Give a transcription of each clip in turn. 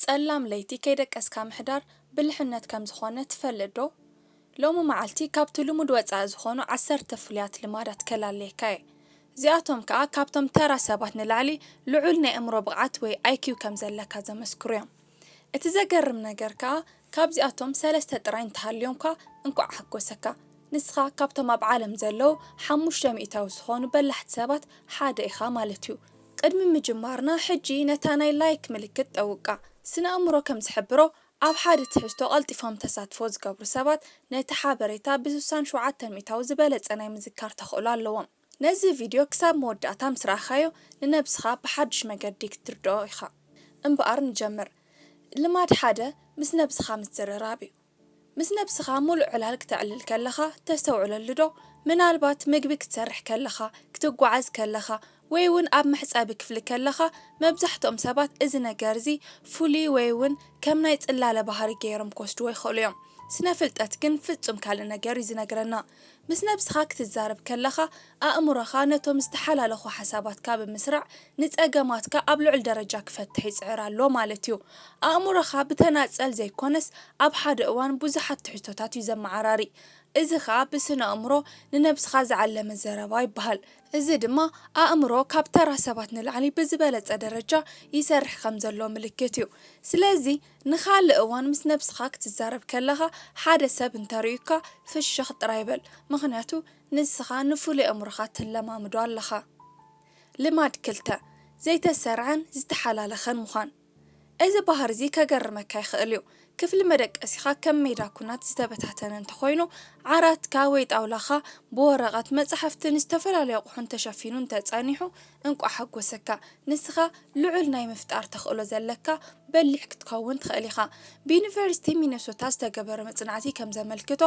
ጸላም ለይቲ ከይደቀስካ ምሕዳር ብልሕነት ከም ዝኾነ ትፈልጥ ዶ? ሎሚ መዓልቲ ካብቲ ልሙድ ወጻኢ ዝኾኑ ዓሰርተ ፍሉያት ልማዳት ከላልየካ እየ። እዚኣቶም ከኣ ካብቶም ተራ ሰባት ንላዕሊ ልዑል ናይ ኣእምሮ ብቕዓት ወይ ኣይ ኪው ከም ዘለካ ዘመስክሩ እዮም። እቲ ዘገርም ነገር ከኣ ካብዚኣቶም ሰለስተ ጥራይ እንተሃልዮምካ እንቋዕ ሓጎሰካ። ንስኻ ካብቶም ኣብ ዓለም ዘለዉ ሓሙሽተ ሚእታዊ ዝኾኑ በላሕቲ ሰባት ሓደ ኢኻ ማለት እዩ። ቅድሚ ምጅማርና ሕጂ ነታ ናይ ላይክ ምልክት ጠውቃ። ስነ ኣእምሮ ከም ዝሕብሮ ኣብ ሓደ ትሕዝቶ ቀልጢፎም ተሳትፎ ዝገብሩ ሰባት ነቲ ሓበሬታ ብ ስሳን ሸውዓተን ሚእታዊ ዝበለጸ ናይ ምዝካር ተኽእሎ ኣለዎም። ነዚ ቪድዮ ክሳብ መወዳእታ ምስ ረኣኻዮ ንነብስኻ ብሓድሽ መገዲ ክትርድኦ ኢኻ። እምበኣር ንጀምር። ልማድ ሓደ ምስ ነብስኻ ምዝርራብ እዩ። ምስ ነብስኻ ሙሉእ ዕላል ክተዕልል ከለኻ ተስተውዕለሉ ዶ? ምናልባት ምግቢ ክትሰርሕ ከለኻ፣ ክትጓዓዝ ከለኻ፣ ወይ እውን ኣብ መሕጸቢ ክፍሊ ከለኻ፣ መብዛሕትኦም ሰባት እዚ ነገር እዚ ፍሉይ ወይ እውን ከም ናይ ጽላለ ባህሪ ገይሮም ክወስድዎ ይኽእሉ እዮም። ስነ ፍልጠት ግን ፍጹም ካልእ ነገር እዩ ዝነግረና። ምስ ነብስኻ ክትዛረብ ከለኻ፣ ኣእምሮኻ ነቶም ዝተሓላለኹ ሓሳባትካ ብምስራዕ፣ ንጸገማትካ ኣብ ልዑል ደረጃ ክፈትሕ ይጽዕር ኣሎ ማለት እዩ። ኣእምሮኻ ብተናጸል ዘይኮነስ፣ ኣብ ሓደ እዋን ብዙሓት ትሕዝቶታት እዩ ዘመዓራሪ። እዚ ኸኣ ብስነ ኣእምሮ ንነብስኻ ዝዓለመ ዘረባ ይበሃል። እዚ ድማ ኣእምሮ ካብ ተራ ሰባት ንላዕሊ ብዝበለጸ ደረጃ ይሰርሕ ከም ዘሎ ምልክት እዩ። ስለዚ ንኻልእ እዋን ምስ ነብስኻ ክትዛረብ ከለኻ ሓደ ሰብ እንተርእዩካ ፍሽኽ ጥራይ በል፣ ምኽንያቱ ንስኻ ንፍሉይ ኣእምሮኻ ትለማምዶ ኣለኻ። ልማድ ክልተ፣ ዘይተሰርዐን ዝተሓላለኸን ምዃን። እዚ ባህሪ እዚ ከገርመካ ይኽእል እዩ። ክፍሊ መደቀሲኻ ከም ሜዳ ኲናት ዝተበታተነ እንተኾይኑ፣ ዓራትካ ወይ ጣውላኻ ብወረቐት፣ መጻሕፍትን ዝተፈላለዩ ኣቑሑን ተሸፊኑ እንተጸኒሑ፣ እንቋዕ ሓጎሰካ። ንስኻ ልዑል ናይ ምፍጣር ተኽእሎ ዘለካ በሊሕ ክትከውን ትኽእል ኢኻ። ብዩኒቨርሲቲ ሚነሶታ ዝተገበረ መጽናዕቲ ከም ዘመልክቶ፣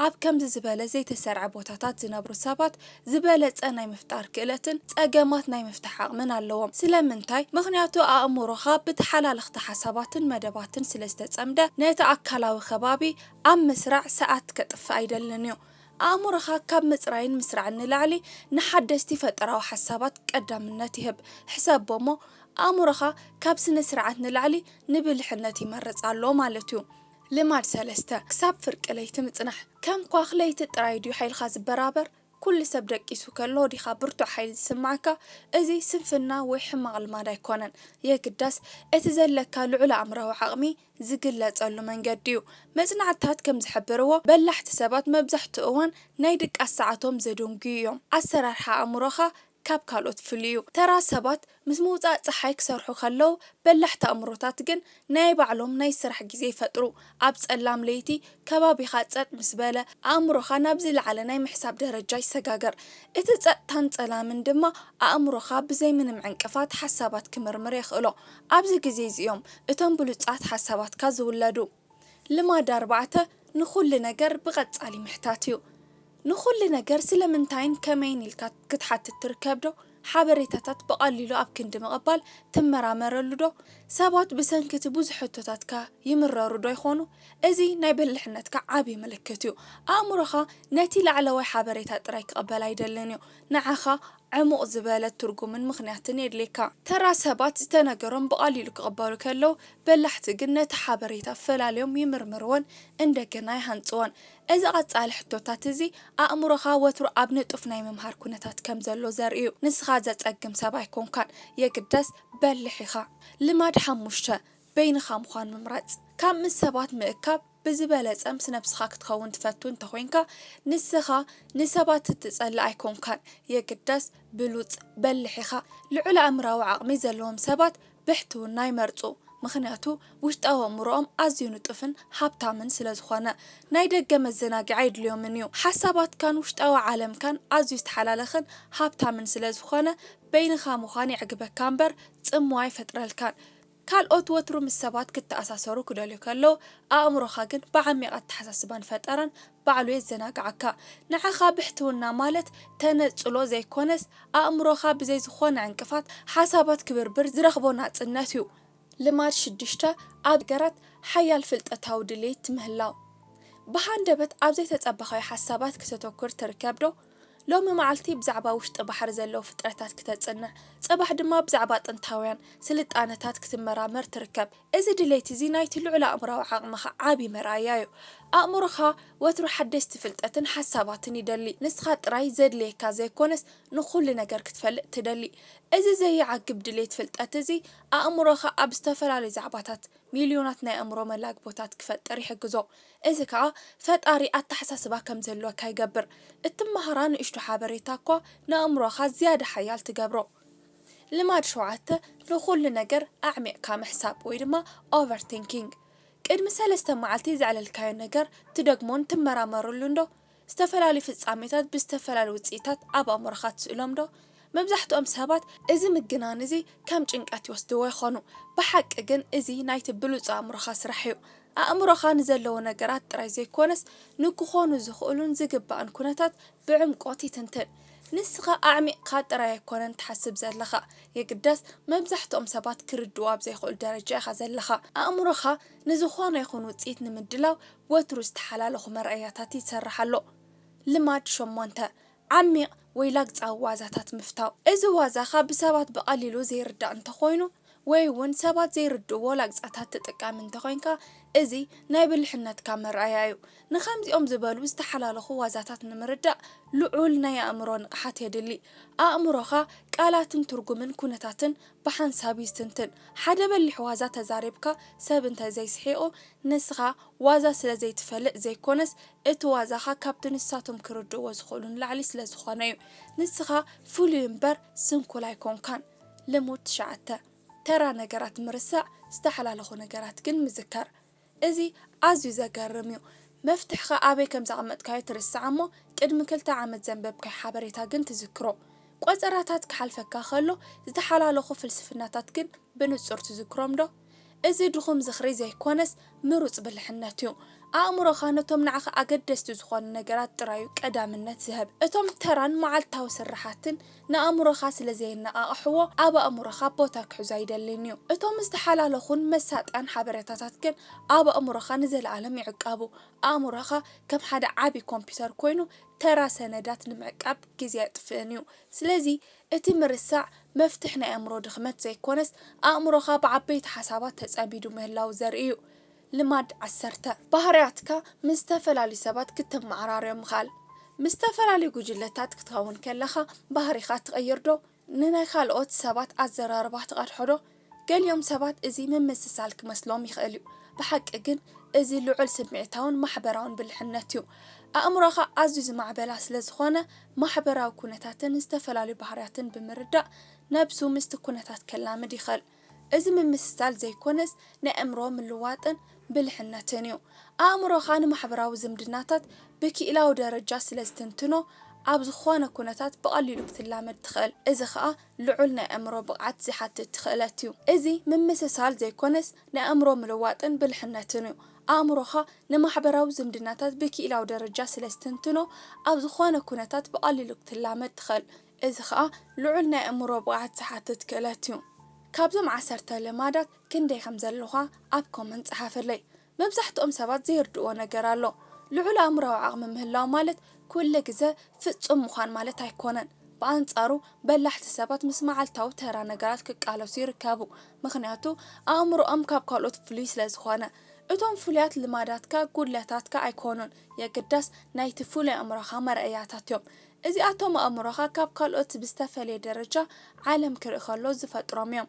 ኣብ ከምዚ ዝበለ ዘይተሰርዐ ቦታታት ዝነብሩ ሰባት ዝበለጸ ናይ ምፍጣር ክእለትን ጸገማት ናይ ምፍታሕ ዓቕምን ኣለዎም። ስለምንታይ? ምኽንያቱ ኣእምሮኻ ብተሓላለኽቲ ሓሳባትን መደባትን ስለ ዝተጸምደ፣ ነቲ ኣካላዊ ከባቢ ኣብ ምስራዕ ሰዓት ከጥፍእ ኣይደልን እዩ። ኣእምሮኻ ካብ ምጽራይን ምስራዕን ንላዕሊ ንሓደስቲ ፈጠራዊ ሓሳባት ቀዳምነት ይህብ። ሕሰቦ እሞ፣ ኣእምሮኻ ካብ ስነ ስርዓት ንላዕሊ ንብልሕነት ይመርጽ ኣሎ ማለት እዩ። ልማድ ሰለስተ፣ ክሳብ ፍርቂ ለይቲ ምጽናሕ። ከም ኳኽ ለይቲ ጥራይ ድዩ ሓይልኻ ዝበራበር? ኩሉ ሰብ ደቂሱ ከሎ ዲኻ ብርቱዕ ሓይሊ ዝስምዓካ? እዚ ስንፍና ወይ ሕማቕ ልማድ ኣይኮነን። የግዳስ፣ እቲ ዘለካ ልዑል ኣእምራዊ ዓቕሚ ዝግለጸሉ መንገዲ እዩ። መጽናዕትታት ከም ዝሕብርዎ፣ በላሕቲ ሰባት መብዛሕትኡ እዋን ናይ ድቃስ ሰዓቶም ዘደንጉዩ እዮም። ኣሰራርሓ ኣእምሮኻ ካብ ካልኦት ፍሉይ እዩ። ተራ ሰባት ምስ ምውጻእ ጸሓይ ክሰርሑ ከለዉ፣ በላሕቲ ኣእምሮታት ግን ናይ ባዕሎም ናይ ስራሕ ግዜ ይፈጥሩ። ኣብ ጸላም ለይቲ፣ ከባቢኻ ጸጥ ምስ በለ፣ ኣእምሮኻ ናብ ዝለዓለ ናይ ምሕሳብ ደረጃ ይሰጋገር። እቲ ጸጥታን ጸላምን ድማ ኣእምሮኻ ብዘይ ምንም ዕንቅፋት ሓሳባት ክምርምር የኽእሎ። ኣብዚ ግዜ እዚ እዮም እቶም ብሉጻት ሓሳባትካ ዝውለዱ። ልማድ ኣርባዕተ፣ ንኹሉ ነገር ብቐጻሊ ምሕታት እዩ። ንኹሉ ነገር ስለምንታይን ከመይን ኢልካ ክትሓትት ትርከብ ዶ? ሓበሬታታት ብቐሊሉ ኣብ ክንዲ ምቕባል ትመራመረሉ ዶ? ሰባት ብሰንኪ እቲ ብዙሕ ሕቶታትካ ይምረሩ ዶ ይኾኑ? እዚ ናይ በላሕነትካ ዓቢ ምልክት እዩ። ኣእምሮኻ ነቲ ላዕለዋይ ሓበሬታ ጥራይ ክቕበል ኣይደልን እዩ። ንዓኻ ዕሙቕ ዝበለ ትርጉምን ምኽንያትን የድልየካ። ተራ ሰባት ዝተነገሮም ብቐሊሉ ክቕበሉ ከለዉ፣ በላሕቲ ግን ነቲ ሓበሬታ ፈላልዮም ይምርምርዎን እንደገና ይሃንጽዎን። እዚ ቀጻሊ ሕቶታት እዚ፣ ኣእምሮኻ ወትሩ ኣብ ንጡፍ ናይ ምምሃር ኩነታት ከም ዘሎ ዘርኢ እዩ። ንስኻ ዘጸግም ሰብ ኣይኮንካን፣ የግዳስ በሊሕ ኢኻ። ልማድ ሓሙሽተ፣ በይንኻ ምዃን ምምራጽ። ካብ ምስ ሰባት ምእካብ ብዝበለጸ ምስ ነብስኻ ክትኸውን ትፈቱ እንተኾይንካ፣ ንስኻ ንሰባት እትጸልእ ኣይኮንካን፣ የግዳስ ብሉጽ፣ በሊሕ ኢኻ። ልዑል ኣእምራዊ ዓቕሚ ዘለዎም ሰባት ብሕትውና ይመርጹ፣ ምኽንያቱ ውሽጣዊ ኣእምሮኦም ኣዝዩ ንጡፍን ሃብታምን ስለ ዝኾነ። ናይ ደገ መዘናግዒ ኣይድልዮምን እዩ። ሓሳባትካን ውሽጣዊ ዓለምካን ኣዝዩ ዝተሓላለኸን ሃብታምን ስለ ዝኾነ፣ በይንኻ ምዃን የዕግበካ እምበር ጽምዋ ኣይፈጥረልካን። ካልኦት ወትሩ ምስ ሰባት ክተኣሳሰሩ ክደልዩ ከለዉ፣ ኣእምሮኻ ግን ብዓሚቕ ኣተሓሳስባን ፈጠራን ባዕሉ የዘናግዓካ። ንዓኻ ብሕትውና ማለት ተነጽሎ ዘይኮነስ፣ ኣእምሮኻ ብዘይ ዝኾነ ዕንቅፋት ሓሳባት ክብርብር ዝረኽቦ ናጽነት እዩ። ልማድ ሽዱሽተ፣ ኣብ ነገራት ሓያል ፍልጠታዊ ድሌት ምህላው። ብሃንደበት ኣብ ዘይተጸበኻዮ ሓሳባት ክተተኩር ትርከብ ዶ? ሎሚ መዓልቲ ብዛዕባ ውሽጢ ባሕሪ ዘለዉ ፍጥረታት ክተጽንዕ፣ ጽባሕ ድማ ብዛዕባ ጥንታውያን ስልጣነታት ክትመራመር ትርከብ። እዚ ድሌት እዚ ናይቲ ልዑል ኣእምሮኣዊ ዓቕምኻ ዓቢ መርኣያ እዩ። ኣእምሮኻ ወትሩ ሓደስቲ ፍልጠትን ሓሳባትን ይደሊ። ንስኻ ጥራይ ዘድልየካ ዘይኮነስ፣ ንኹሉ ነገር ክትፈልጥ ትደሊ። እዚ ዘይዓግብ ድሌት ፍልጠት እዚ፣ ኣእምሮኻ ኣብ ዝተፈላለዩ ዛዕባታት ሚልዮናት ናይ ኣእምሮ መላግቦታት ክፈጥር ይሕግዞ። እዚ ከኣ ፈጣሪ ኣተሓሳስባ ከም ዘሎካ ይገብር። እትመሃራ ንእሽቶ ሓበሬታ እኳ ንኣእምሮኻ ዝያዳ ሓያል ትገብሮ። ልማድ ሸውዓተ፣ ንኹሉ ነገር ኣዕሚቕካ ምሕሳብ ወይ ድማ ኦቨርቲንኪንግ። ቅድሚ ሰለስተ መዓልቲ ዘዕለልካዮ ነገር ትደግሞን ትመራመረሉን ዶ? ዝተፈላለዩ ፍጻሜታት ብዝተፈላለዩ ውጽኢታት ኣብ ኣእምሮኻ ትስእሎም ዶ? መብዛሕትኦም ሰባት እዚ ምግናን እዚ ከም ጭንቀት ይወስድዎ ይኾኑ። ብሓቂ ግን እዚ ናይቲ ብሉጽ ኣእምሮኻ ስራሕ እዩ። ኣእምሮኻ ንዘለዎ ነገራት ጥራይ ዘይኮነስ፣ ንክኾኑ ዝኽእሉን ዝግባእን ኩነታት ብዕምቆት ይትንትን። ንስኻ ኣዕሚቕካ ጥራይ ኣይኮነን ትሓስብ ዘለኻ፣ የግዳስ መብዛሕትኦም ሰባት ክርድኡ ኣብ ዘይክእሉ ደረጃ ኢኻ ዘለኻ። ኣእምሮኻ ንዝኾነ ይኹን ውጽኢት ንምድላው ወትሩ ዝተሓላለኹ መርኣያታት ይሰርሕ ኣሎ። ልማድ ሸሞንተ፣ ዓሚቕ ወይ ላግጻዊ ዋዛታት ምፍታው። እዚ ዋዛኻ ብሰባት ብቐሊሉ ዘይርዳእ እንተኾይኑ፣ ወይ እውን ሰባት ዘይርድእዎ ላግጻታት ትጥቀም እንተኾይንካ፣ እዚ ናይ ብልሕነትካ መርኣያ እዩ። ንኸምዚኦም ዝበሉ ዝተሓላለኹ ዋዛታት ንምርዳእ ልዑል ናይ ኣእምሮ ንቕሓት የድሊ። ኣእምሮኻ ቃላትን ትርጉምን ኩነታትን ብሓንሳብ ይስትንትን። ሓደ በሊሕ ዋዛ ተዛሪብካ ሰብ እንተ ዘይስሒቑ፣ ንስኻ ዋዛ ስለ ዘይትፈልጥ ዘይኮነስ፣ እቲ ዋዛኻ ካብቲ ንሳቶም ክርድእዎ ዝኽእሉ ንላዕሊ ስለ ዝኾነ እዩ። ንስኻ ፍሉይ እምበር ስንኩል ኣይኮንካን። ልሙድ ትሽዓተ፣ ተራ ነገራት ምርሳዕ፣ ዝተሓላለኹ ነገራት ግን ምዝካር። እዚ ኣዝዩ ዘገርም እዩ። መፍትሕኻ ኣበይ ከም ዘቐመጥካዮ ትርስዕ እሞ፣ ቅድሚ ክልተ ዓመት ዘንበብካዮ ሓበሬታ ግን ትዝክሮ። ቆጸራታት ክሓልፈካ ከሎ፣ ዝተሓላለኹ ፍልስፍናታት ግን ብንጹር ትዝክሮም ዶ? እዚ ድኹም ዝኽሪ ዘይኮነስ፣ ምሩጽ ብልሕነት እዩ። ኣእምሮኻ ነቶም ንዓኻ ኣገደስቲ ዝኾኑ ነገራት ጥራይ እዩ ቀዳምነት ዝህብ። እቶም ተራን መዓልታዊ ስርሓትን ንኣእምሮኻ ስለ ዘየነቓቕሕዎ፣ ኣብ ኣእምሮኻ ቦታ ክሕዙ ኣይደልን እዩ። እቶም ዝተሓላለኹን መሳጥያን ሓበሬታታት ግን ኣብ ኣእምሮኻ ንዘለኣለም ይዕቀቡ። ኣእምሮኻ ከም ሓደ ዓቢ ኮምፒውተር ኮይኑ፣ ተራ ሰነዳት ንምዕቃብ ግዜ ኣየጥፍእን እዩ። ስለዚ፣ እቲ ምርሳዕ መፍትሕ ናይ ኣእምሮ ድኽመት ዘይኮነስ፣ ኣእምሮኻ ብዓበይቲ ሓሳባት ተጸሚዱ ምህላው ዘርኢ እዩ። ልማድ ዓሰርተ፣ ባህርያትካ ምስ ዝተፈላለዩ ሰባት ክትመዓራረዮም ምኽኣል። ምስ ዝተፈላለዩ ጉጅለታት ክትኸውን ከለኻ፣ ባህሪኻ ትቐይር ዶ? ንናይ ካልኦት ሰባት ኣዘራርባ ትቐድሖ ዶ? ገሊኦም ሰባት እዚ ምምስሳል ክመስሎም ይኽእል እዩ። ብሓቂ ግን፣ እዚ ልዑል ስምዒታውን ማሕበራውን ብልሕነት እዩ። ኣእምሮኻ ኣዝዩ ዝማዕበላ ስለ ዝኾነ፣ ማሕበራዊ ኩነታትን ዝተፈላለዩ ባህርያትን ብምርዳእ፣ ነብሱ ምስቲ ኩነታት ከላምድ ይኽእል። እዚ ምምስሳል ዘይኮነስ፣ ናይ ኣእምሮ ምልዋጥን ብልሕነትን እዩ። ኣእምሮኻ ንማሕበራዊ ዝምድናታት ብክኢላዊ ደረጃ ስለ ዝትንትኖ፣ ኣብ ዝኾነ ኩነታት ብቐሊሉ ክትላመድ ትኽእል። እዚ ኸኣ ልዑል ናይ ኣእምሮ ብቕዓት ዝሓትት ክእለት እዩ። እዚ ምምስሳል ዘይኮነስ፣ ናይ ኣእምሮ ምልዋጥን ብልሕነትን እዩ። ኣእምሮኻ ንማሕበራዊ ዝምድናታት ብክኢላዊ ደረጃ ስለ ዝትንትኖ፣ ኣብ ዝኾነ ኩነታት ብቐሊሉ ክትላመድ ትኽእል። እዚ ኸኣ ልዑል ናይ ኣእምሮ ብቕዓት ዝሓትት ክእለት እዩ። ካብዞም ዓሰርተ ልማዳት ክንደይ ከም ዘለኻ ኣብ ኮመንት ጸሓፈለይ። መብዛሕትኦም ሰባት ዘይርድእዎ ነገር ኣሎ። ልዑል ኣእምሮኣዊ ዓቕሚ ምህላው ማለት ኩሉ ግዘ ፍጹም ምዃን ማለት ኣይኮነን። ብኣንጻሩ፣ በላሕቲ ሰባት ምስ መዓልታዊ ተራ ነገራት ክቃለሱ ይርከቡ። ምኽንያቱ፣ ኣእምሮኦም ካብ ካልኦት ፍሉይ ስለ ዝኾነ። እቶም ፍሉያት ልማዳትካ ጉድለታትካ ኣይኮኑን፣ የግዳስ ናይቲ ፍሉይ ኣእምሮኻ መርኣያታት እዮም። እዚኣቶም ኣእምሮኻ ካብ ካልኦት ብዝተፈለየ ደረጃ ዓለም ክርኢ ከሎ ዝፈጥሮም እዮም።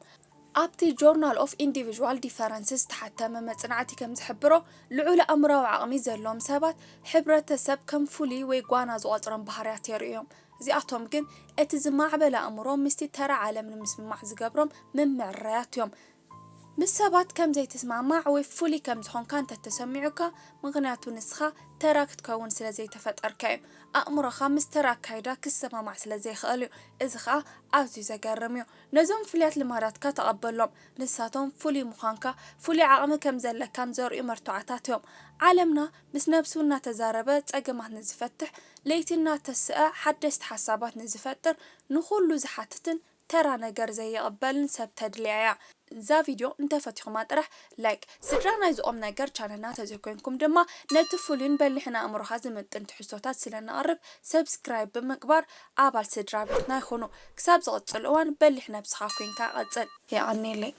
ኣብቲ ጆርናል ኦፍ ኢንዲቪዥዋል ዲፈረንስስ ዝተሓተመ መጽናዕቲ ከም ዝሕብሮ፣ ልዑል ኣእምሮኣዊ ዓቕሚ ዘለዎም ሰባት ሕብረተሰብ ከም ፍሉይ ወይ ጓና ዝቖጽሮም ባህርያት የርእዮም። እዚኣቶም ግን እቲ ዝማዕበለ ኣእምሮ ምስቲ ተራ ዓለም ንምስምማዕ ዝገብሮም ምምዕርራያት እዮም። ምስ ሰባት ከም ዘይትስማማዕ ወይ ፍሉይ ከም ዝኾንካ እንተተሰሚዑካ፣ ምኽንያቱ ንስኻ ተራ ክትከውን ስለ ዘይተፈጠርካ እዩ። ኣእምሮኻ ምስ ተራ ኣካይዳ ክሰማማዕ ስለ ዘይኽእል እዩ። እዚ ኸኣ ኣዝዩ ዘገርም እዩ። ነዞም ፍሉያት ልማዳትካ ተቐበሎም። ንሳቶም ፍሉይ ምዃንካ፣ ፍሉይ ዓቕሚ ከም ዘለካን ዘርእዩ መርትዖታት እዮም። ዓለምና ምስ ነብሱ እናተዛረበ ጸገማት ንዝፈትሕ፣ ለይቲ እናተስአ ሓደስቲ ሓሳባት ንዝፈጥር፣ ንኹሉ ዝሓትትን ተራ ነገር ዘይቕበልን ሰብ ተድልያ እያ። እዛ ቪድዮ እንተፈቲኹማ ጥራሕ ላይክ፣ ስድራ ናይዚ ቁም ነገር ቻነልና ተዘይኮይንኩም ድማ ነቲ ፍሉይን በሊሕን ኣእምሮኻ ዝምጥን ትሕዝቶታት ስለ ነቕርብ ሰብስክራይብ ብምግባር ኣባል ስድራ ቤትና ይኹኑ። ክሳብ ዝቕጽል እዋን በሊሕ ነብስኻ ኮይንካ ቀጽል። የቐንየለይ።